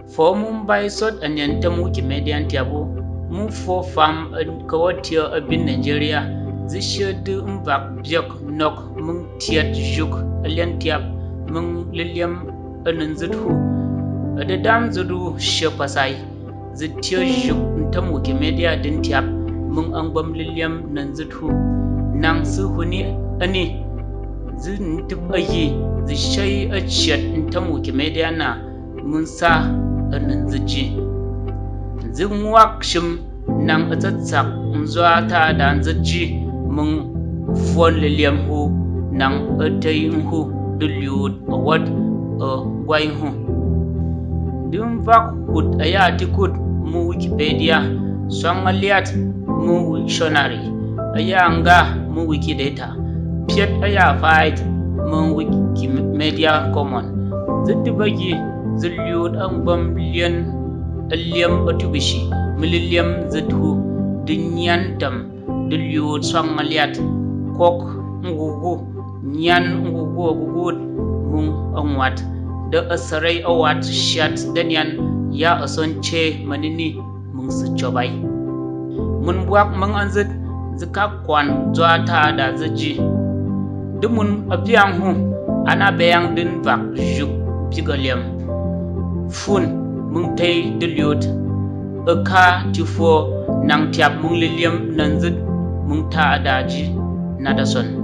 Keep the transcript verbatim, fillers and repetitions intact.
Fo mumbai sot anyan tam Wikimedia ntiabu, mu fo fam, eh, kawatia abin Nigeria, zishe di mbak biak nok mung tiat juk alian tiap mung liliam ananzit hu. Adadam zudu shepasai, zitia juk ntam Wikimedia din tiap mung angbam liliam nanzit hu. Nang si huni ani, zi ntip ayi, zishai achiat ntam Wikimedia na, mung sa ananzit ji. Zi ngwak shim nang atsatsak nzwa ta da nzit ji mung fon liliam hu, nang atai hu, diliut awat, eh, gwai hu. Di mbak hut aya tikut mu Wikipedia, swang aliat mu Wiktionary, aya nga mu Wikidata, piat aya fight mu Wikimedia Common. Zidi bagi, ziliut angbam lian aliam atubishi, mililiam zit hu, di nyan tam, diliut swang aliat, kok ngugu, nyan ngugu agugut mung angwat, da asarai awat shiat danyan ya ason che manini mung si chobai. Mun buak mung anzit, zika kwan zwa ta da zit ji. Di mun abiang hu, ana beyang din bak juk bigaliam. Fun mung tai diliut, aka tifo nang tiap mung liliam nanzit mung ta da ji nadason.